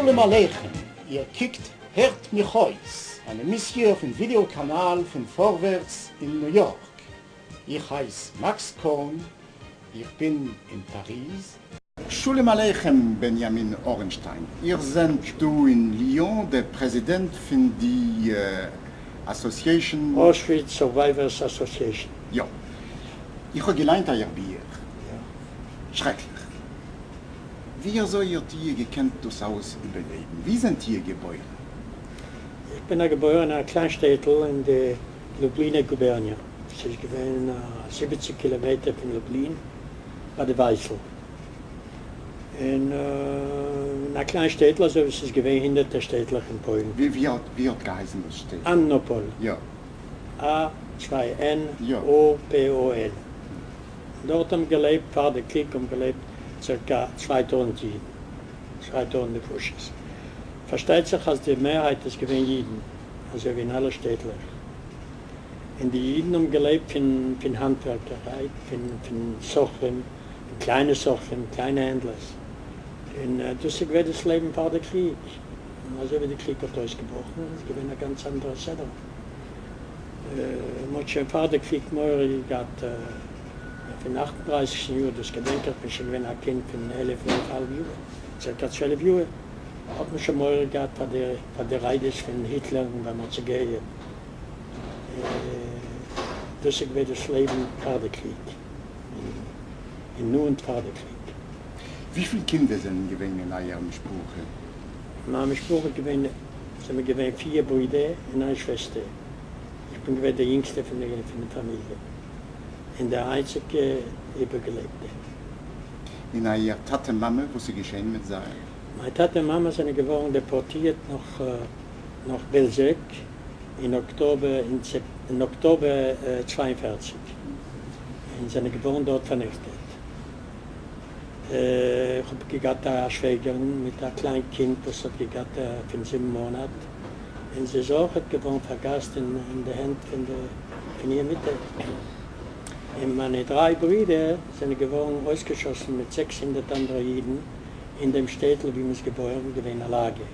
שלום עליכם, איר קוקט הערט מיך אויס, אן עמיסיע אויפן ווידעא קאנאל פון פארווערטס אין ניו יארק. איך הייס מאקס קאהן, איך בין אין פאריז. שלום עליכם בנימין אורנשטיין, איר זענט דא אין ליאן דער פרעזידענט פון די אסאסיעישאן. אוישוויץ סורווייווערס אסאסיעישאן. יא. איך האב געליינט אייער בוך. שרעקליך. ווי אזוי האט איר געקענט דאס אלעס איבערלעבן? ווי זענט איר געבוירן? איך בין א געבוירן אין א קליין שטעטל אין די לובלינער גובערניע. ס'איז געווען א זיבעציק קילאמעטער פון לובלין ביי די ווייסל. אין א קליין שטעטל אזוי ווי ס'איז געווען הונדערטער שטעטלעך אין פוילן. ווי האט געהייסן דאס שטעטל? אננאפאל. יא. א צוויי ען או פ או על. דארט האבן געלעבט פאר די קריג האבן געלעבט צירקא 2000 אידן, 2000 נפשות. פארשטייט זיך אז די מערהייט איז געווען אידן, אזוי ווי אין אלע שטעטלעך. און די אידן האבן געלעבט פון פון האנטווערקעריי, פון פון סוחרים, פון קליינע סוחרים, קליינע הענדלערס. און דאס איז געווען דאס לעבן פאר די קריג. און אזוי ווי די קריג האט אויסגעבראכן איז געווען א גאנץ אנדערע סדר. מען האט שוין פאר די קריג מורא געהאט פון אכט און דרייסיגסטן יאר, דאס געדענק איך, כ'בין שוין געווען א קינד פון 11, 11 האלב יאר, צירקא 12 יאר, האט מען שוין מורא געהאט פאר די פאר די ריידעס פון היטלער און ווען מען האט זיי געהערט. דאס איז געווען דאס לעבן פאר די קריג, און נאנט פאר די קריג. וויפיל קינדער זענען געווען אין אייער משפחה? אין מיין משפחה איז געווען, זענען מיר געווען פיר ברידער און איין שוועסטער. איך בין געווען דער יונגסטער פון די פון די פאמיליע, און דער איינציגע איבערגעלעבטער. און אייער טאטע מאמע, וואס איז געשען מיט זיי? מיין טאטע און מאמע זענען געווארן דעפארטירט נאך נאך בעלזעק אין אקטאבער אין אקטאבער 42, און זענען געווארן דארט פארניכטעט. איך האב געהאט א שוועגערין מיט א קליין קינד וואס האט געהאט פון 7 מאנאט, און זי איז אויכעט געווארן פארגאזט אין די הענט פון די פון איר מוטער. און מיינע דריי ברידער זענען געווארן אויסגעשאסן מיט 600 אנדערע אידן אין דעם שטעטל וואו מ'איז געבוירן געווען א לאגער.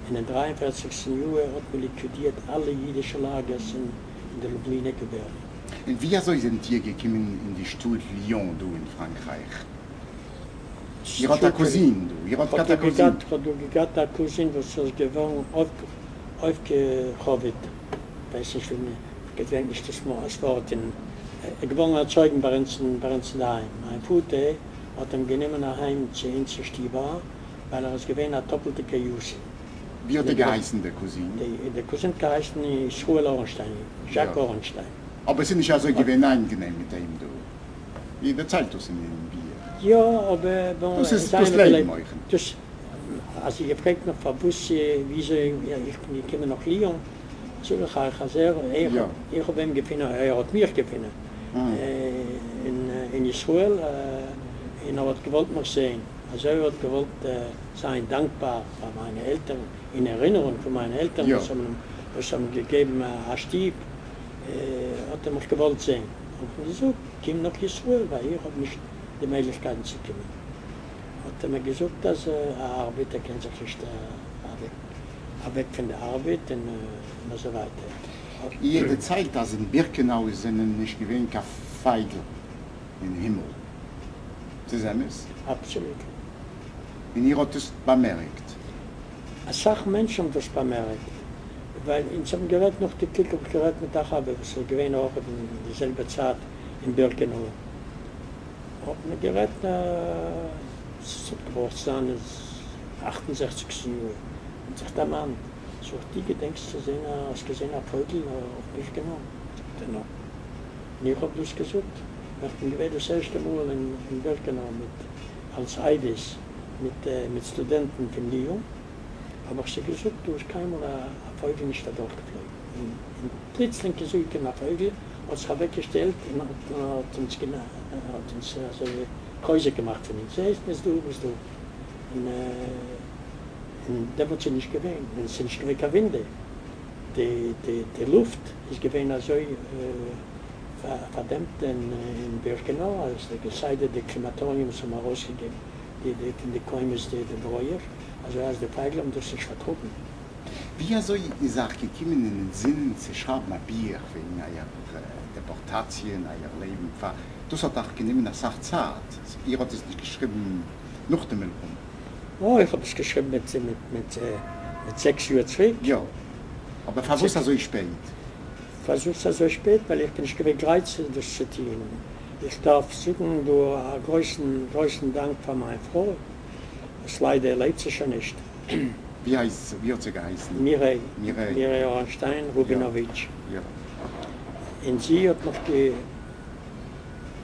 און אין 43. יאר האט מען ליקווידירט אלע אידישע לאגערס אין די לובלינער גובערניע. און ווי אזוי זענט איר געקומען אין די שטאט ליאן דא אין פראנקרייך? איר האט א קוזין דא? איר האט געהאט א קוזין? כ'האב דא געהאט א קוזין וואס איז געווארן אויפגעכאוועט, כ'ווייס נישט ווי מען, כ'געדענק נישט דאס ווארט, און געווארן ערצויגן ביי אונז אינדערהיים. מיין פאטער האט אים גענומען אהיים צו אונז אין שטוב אריין, ווייל ער איז געווען א טאפלדיגער יתום. ווי האט ער געהייסן דער קוזין? דער קוזין האט געהייסן ישראל אורנשטיין, זשאק אורנשטיין. אבער ס'איז נישט אזוי געווען איינגענעם מיט אים דא. איר דערציילט דאס אין בוך. יא, אבער דאס איז דאס לעבן אויך. דאס אז איר פרעגט מיך פארוואס וויאזוי איך בין געקומען נאך ליאן, זאג איך אייך אז ער, איך האב אים געפונען, ער האט מיך געפונען אין ישראל, און ער האט געוואלט מיך זען. אזוי ער האט געוואלט זיין דאנקבאר פאר מיינע עלטערן, אין ערינערונג פון מיינע עלטערן וואס האבן וואס האבן געגעבן א שטוב, האט ער מיך געוואלט זען. האב איך אים געזאגט, קום נאך ישראל, ווייל איך האב נישט די מעגליכקייטן צו קומען. האט ער מיר געזאגט אז א ארבעטער קען זיך נישט אוועק פון די ארבעט און אזוי ווייטער. איר דערציילט אז אין בירקענאו זענען נישט געווען קיין פייגל אין הימל. ס'איז אמת? אבסאלוט. און איר האט עס באמערקט? אסאך מענטשן האבן דאס באמערקט, ווייל אונז האבן גערעדט נאך די קריג האב איך גערעדט מיט א חבר וואס איז געווען אויך אין די זעלבע צייט אין בירקענאו, האט מען גערעדט ס'האט געברויכט זיין אין אכט און זעכציגסטן יאר, האט זיך דערמאנט, זאג איך דו געדענקסט צו זען א האסט געזען א פויגל אויף בירקענאו? זאגט ער נא. און איך האב דאס געזאגט ווען כ'בין געווען דאס ערשטע מאל אין בירקענאו מיט אלס עדות מיט מיט סטודענטן פון ליאן, האב איך זיי געזאגט דא איז קיינמאל א פויגל נישט אדורכגעפלויגן, און פלוצלינג איז אנגעקומען א פויגל, האט זיך אוועקגעשטעלט און האט אונז האט אונז אזוי חוזק געמאכט פון אונז, זעסט מ'איז דא מ'איז דא, און און דעמאלטס איז נישט געווען, און ס'איז נישט געווען קיין וואונדער. די די לופט איז געווען אזוי פארדעמפט אין בירקענאו אז כסדר די קרעמאטאריומס האבן ארויסגעגעבן די פון די קוימענס די רויעך אזוי אז די פייגל האבן דאס נישט פארטראגן. ווי אזוי איז אייך געקומען אין זינען צו שרייבן א בוך וועגן אייער דעפארטאציע און אייער לעבן פאר דאס האט אייך גענומען אסאך צייט, איר האט עס נישט געשריבן נאך די מלחמה? אוי, איך האב עס געשריבן מיט מיט מיט זעקס יאר צוריק. יא, אבער פארוואס אזוי שפעט? פארוואס אזוי שפעט? ווייל איך בין נישט געווען גרייט צו דאס צו טון. איך דארף זאגן דא א גרויסן גרויסן דאנק פאר מיין פרוי, וואס ליידער לעבט זי שוין נישט. ווי הייסט זי? ווי האט זי געהייסן? מירעי, מירעי אורנשטיין רובינאוויטש. און זי האט מיך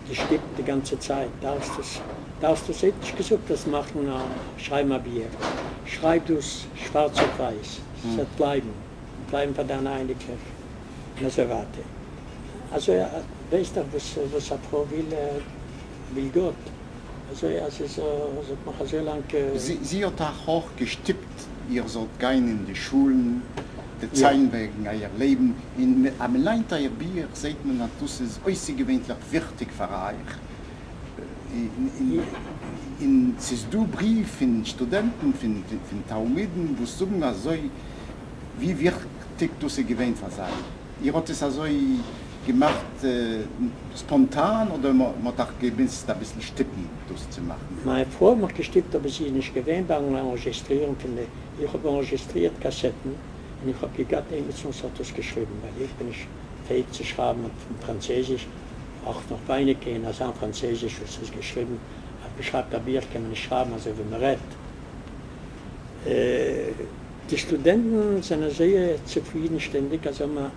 געשטופט די גאנצע צייט, דארפסט עס, דארפסט עס. זי האט נישט געזאגט אז מאכן א, שרייבן א בוך, שרייב דאס שווארץ אויף ווייס, ס'וועט בלייבן, בלייבן פאר דיינע אייניקלעך, און אזוי ווייטער. אזוי ווייסט דאך וואס וואס א פרוי וויל, וויל גאט. אזוי אז זי האט מיך אזוי לאנג. זי האט אייך אויך געשטופט איר זאלט גיין אין די שולן, דערציילן וועגן אייער לעבן, און אז מען ליינט אייער בוך זעט מען אז דאס איז אויסערגעווענליך וויכטיג פאר אייך, און ס'איז דא בריוו פון סטודענטן, פון תלמידים וואס זאגן אזוי ווי וויכטיג דאס איז געווען פאר זיי. איר האט עס אזוי געמאכט ספאנטאן אדער מ'האט אייך געמוזט אביסל שטופן דאס צו מאכן? מיין פרוי האט מיך געשטופט אבער זי איז נישט געווען ביים אנרעזשיסטרירן פון די, איך האב אנרעזשיסטרירט קאסעטן און איך האב געהאט עמיצן וואס האט דאס געשריבן ווייל איך בין נישט פעאיג צו שרייבן אויף פראנצעזיש, אויך נאך ווייניגער אין אזא פראנצעזיש וואס איז געשריבן, אז מ'שרייבט א בוך קען מען נישט שרייבן אזוי ווי מ'רעדט. די סטודענטן זענען זייער צופרידן שטענדיג אז זיי האבן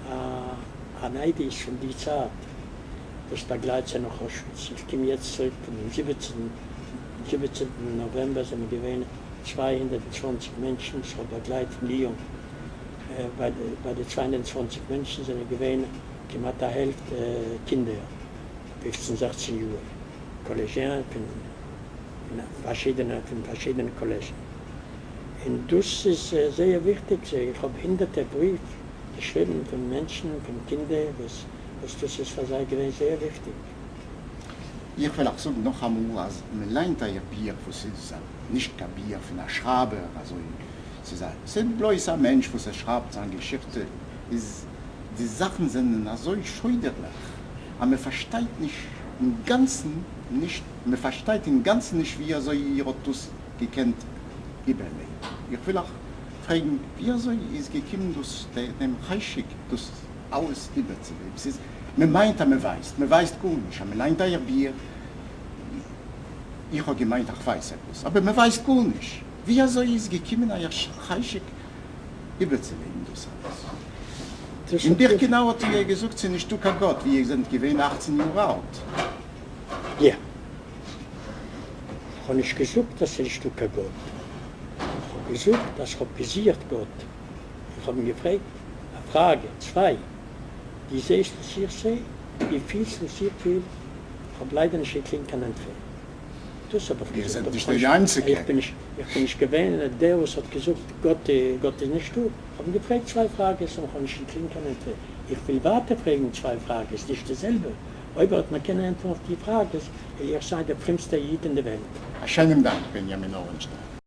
אן עדות פון די צייט וואס באגלייט זיי נאך אוישוויץ. איך קום יעצט צוריק פון דעם זיבעצנטן נאוועמבער זענען געווען 220 מענטשן וואס איך האב באגלייט פון ליאן. ביי די 220 מענטשן זענען געווען כמעט א העלפט קינדער, פופצן זעכצן יאר, קאלעזשען פון פארשידענע קאלעזשן. און דאס איז זייער וויכטיג, איך האב הונדערטער בריוו געשריבן פון מענטשן, פון קינדער, וואס דאס איז פאר זיי געווען זייער וויכטיג. איך וועל אייך זאגן נאכאמאל אז מען ליינט אייער בוך וואס איז נישט קיין בוך פון א שרייבער אזוי, ס'איז א ס'איז בלויז א מענטש וואס ער שרייבט זיין געשיכטע, איז די זאכן זענען אזוי שוידערליך אז מען פארשטייט נישט אינגאנצן נישט, מען פארשטייט אינגאנצן נישט ווי אזוי איר האט דאס געקענט איבערלעבן. איך וויל אייך פרעגן, ווי אזוי איז געקומען דאס דעם חשק דאס אלעס איבערצולעבן? ס'איז, מען מיינט אז מען ווייסט, מען ווייסט גארנישט. אז מען ליינט אייער בוך, איך האב געמיינט איך ווייס עפעס, אבער מען ווייסט גארנישט. ווי אזוי איז געקומען אייער חשק איבערצולעבן דאס אלעס? אין בירקענאו האט איר געזאגט ס'איז נישטא קיין גאט, ווי איר זענט געווען אכצן יאר אלט. יא. כ'האב נישט געזאגט אז ס'איז נישטא קיין גאט. כ'האב געזאגט אז כ'האב געזוכט גאט. און כ'האב אים געפרעגט א פראגע, צוויי. דו זעסט וואס איך זע? דו פילסט וואס איך פיל? כ'האב ליידער נישט געקריגן קיין ענטפער. דאס האב איך איר געזאגט. זענט אבער נישט די איינציגע. איך בין נישט, איך בין נישט געווען דער וואס האט געזאגט גאט, גאט איז נישטא. כ'האב אים געפרעגט צוויי פראגעס און כ'האב נישט געקריגן קיין ענטפער. איך וויל ווייטער פרעגן צוויי פראגעס, נישט די זעלבע. אויב ער וועט מיר קענען ענטפערן אויף די פראגעס, וועל איך זיין דער פרומסטער איד אין די וועלט. א שיינעם דאנק, בנימין אורנשטיין.